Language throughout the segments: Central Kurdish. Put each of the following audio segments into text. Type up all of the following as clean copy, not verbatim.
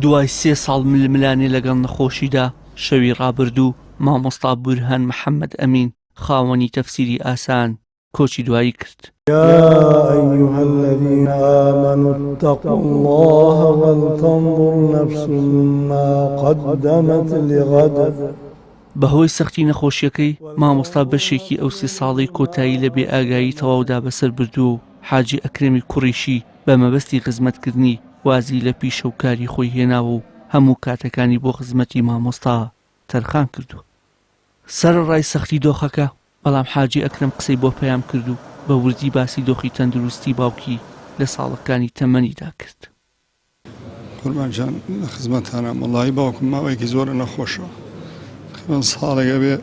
دوای سێ ساڵ ململانێ لەگەڵ نەخۆشیدا، شەوی ڕابردوو مامۆستا بورهان محەمەد ئەمین خاوەنی تەفسیری ئاسان کۆچی دوایی کرد. یا ایها الذین آمنوا اتقوا اللە ولتنظر نفس ما قدمت لغد. بەهۆی سەختی نەخۆشیەکەی، مامۆستا بەشێکی ئەو سێ ساڵەی کۆتایی لە بێئاگایی تەواودا بەسەر بردووە و حاجی ئەکرەمی کوڕیشی بە مەبەستی خزمەتکردنی وازی لە پیشە و کاری خۆی هێناوە و هەموو کاتەکانی بۆ خزمەتی مامۆستا تەرخان کردووە. سەرەڕای سەختی دۆخەکە، بەڵام حاجی ئەکرەم قسەی بۆ پەیام کرد و بە وردی باسی دۆخی تەندروستی باوکی لە ساڵەکانی تەمەنیدا کرد. قوربان گیان لە خزمەتتانام وەڵاهی باوکم ماوەیەکی زۆرە نەخۆشە تقریبا ساڵێک ئەبێ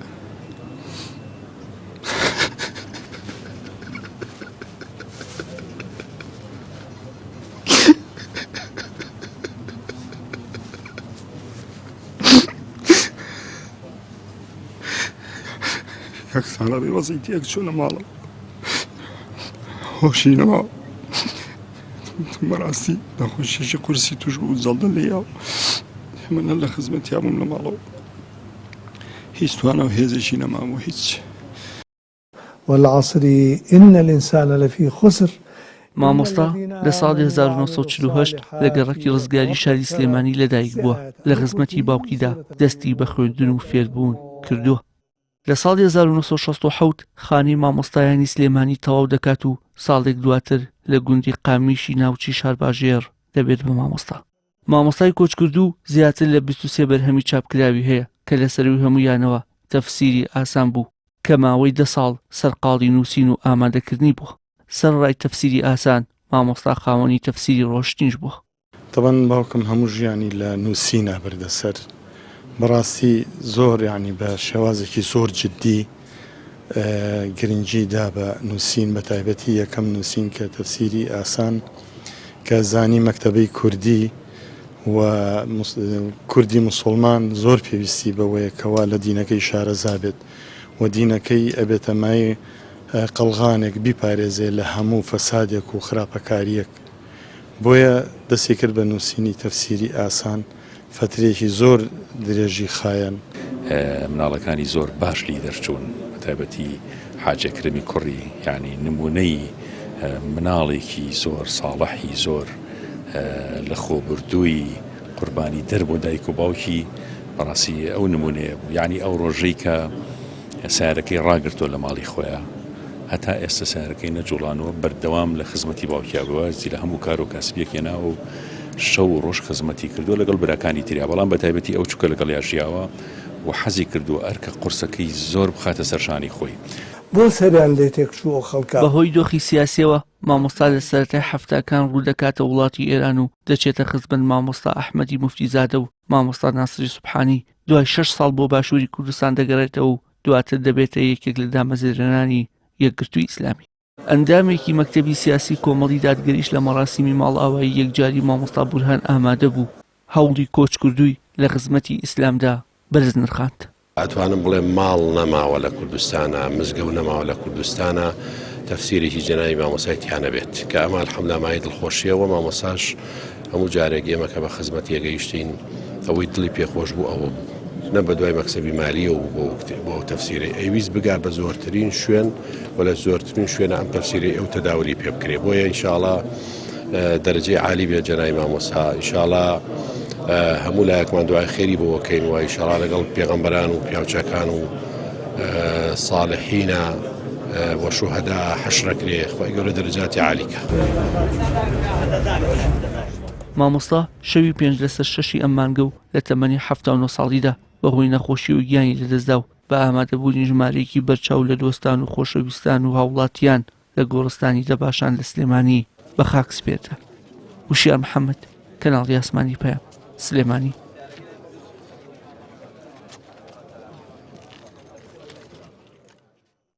یەک ساڵە بێ وەزی تێک چوو لە ماڵەوە هۆشی نەما بەڕاستی نەخۆشیەکی قورسی توش بوو جەڵدە لێیا و من هەر لە خزمەتیا بووم لە ماڵەوە هیچ توانا و هێزێکی نەمابوو هیچ. والعصر ان الانسان لفی خسر مامۆستا لە ساڵی 1948 لە گەڕەکی ڕزگاری شاری سلێمانی لەدایک بووە، لە خزمەتی باوکیدا دەستی بە خوێندن و فێربوون کردووە. لە ساڵی 1967 خانەی مامۆستایانی سلێمانی تەواو دەکات و ساڵێک دواتر لە گوندی قامیشی ناوچەی شارباژێڕ دەبێت بە مامۆستا. مامۆستای کۆچکردوو زیاتر لە 23 بەرهەمی چاپکراوی هەیە کە لە سەرووی هەموویانەوە تەفسیری ئاسان بوو کە ماوەی دە ساڵ سەرقاڵی نووسین و ئامادەکردنی بووە. سەرەڕای تەفسیری ئاسان، مامۆستا خاوەنی تەفسیری ڕۆشنیش بووە. تەبەن باوکم هەموو ژیانی لە نووسینا بردە سەر، بەڕاستی زۆر یانی بە شێوازێکی زۆر جدی گرنگی دا بە نووسین، بە تایبەتی یەکەم نووسین کە تەفسیری ئاسان کە زانی مەکتەبەی کوردی و کوردی موسوڵمان زۆر پێویستی بەوەیە کەوا لە دینەکەی شارەزا بێت و دینەکەی ئەبێتە مایەی قەڵغانێک بیپارێزێ لە هەموو فەسادێک و خراپەکارییەک. بۆیە دەستی کرد بە نووسینی تەفسیری ئاسان، فەترەیەکی زۆر درێژی خایەن. مناڵەکانی زۆر باش لی دەرچوون بەتایبەتی حاجی ئەکرەمی کوڕی یانی نمونەی مناڵێکی زۆر ساڵحی زۆر لەخۆبوردووی قوربانی دەر بۆ دایک و باوکی بەڕاستی ئەو نمونەیە بوو یانی ئەو ڕۆژەی کە سەیارەکەی ڕاگرتووە لە ماڵی خۆیا هەتا ئێستا سەیارەکەی نەجوڵانووە بەردەوام لە خزمەتی باوکیا بووە وازی لە هەموو کار و کاسبیەک هێناوە و شەو و ڕۆژ خزمەتی کردووە لەگەڵ براکانی تریا بەڵام بە تایبەتی ئەو چووکە لەگەڵیا ژیاوە و حەزی کردووە ئەرکە قورسەکەی زۆر بخاتە سەر شانی خۆی. بۆ سەریان لێ تێکچوو ئەو خەڵکە؟ بەهۆی دۆخی سیاسیەوە مامۆستا لە سەرەتای حەفتاکان ڕوو دەکاتە وڵاتی ئێران و دەچێتە خزمەت مامۆستا ئەحمەدی موفتیزادە و مامۆستا ناسری سوبحانی دوای شەش ساڵ بۆ باشووری کوردستان دەگەڕێتەوە و دواتر دەبێتە یەکێک لە دامەزرێنەرانی یەکگرتووی ئیسلامی. ئەندامێکی مەکتەبی سیاسی کۆمەڵی دادگەریش لە مەراسیمی ماڵئاوایی یەکجاری مامۆستا بورهان ئامادە بوو، هەوڵی کۆچکردووی لە خزمەتی ئیسلامدا بەرز نرخاند. ئەتوانم بڵێم ماڵ نەماوە لە کوردستانا، مزگەوت نەماوە لە کوردستانا تەفسیرێکی جەنابی مامۆستای تیا نەبێت، کە ئەمە الحمدللە مایەی دڵخۆشیە وە مامۆستاش هەموو جارێک ئێمە کە بە خزمەتی ئەگەیشتین ئەوەی دڵی پێخۆش بوو ئەوە بوو نە بە دوای مەکسەبی مالیەوە بوو بۆ ئەو تەفسیرەی ئەیویست بگا بە زۆرترین شوێن و لە زۆرترین شوێنە ئەم تەفسیرەی ئەو تەداولی پێ بکرێ بۆیە ئینشاڵا دەرەجەی عالی بێت جەنابی مامۆستا ئینشاڵا هەموو لایەکمان دوای خێری بۆ وەکەین و ئینشاڵا لەگەڵ پێغەمبەران و پیاوچاکان و صالحینە و شوهەدا حەشرەکرێ خوای گەورە دەرەجاتی عالی کە. مامۆستا شەوی پێنج لەسەر شەشی ئەم مانگە و لە تەمەنی 79 ساڵیدا بەهۆی نەخۆشیەوە گیانی لەدەستدا و بە ئامادەبوونی ژمارەیەکی بەرچاو لە دۆستان و خۆشەویستان و هاوڵاتیان لە گۆڕستانی دەباشان لە سلێمانی بە خاک سپێردرا. وشیار محەمەد، کەناڵی ئاسمانی پەیام، سلێمانی.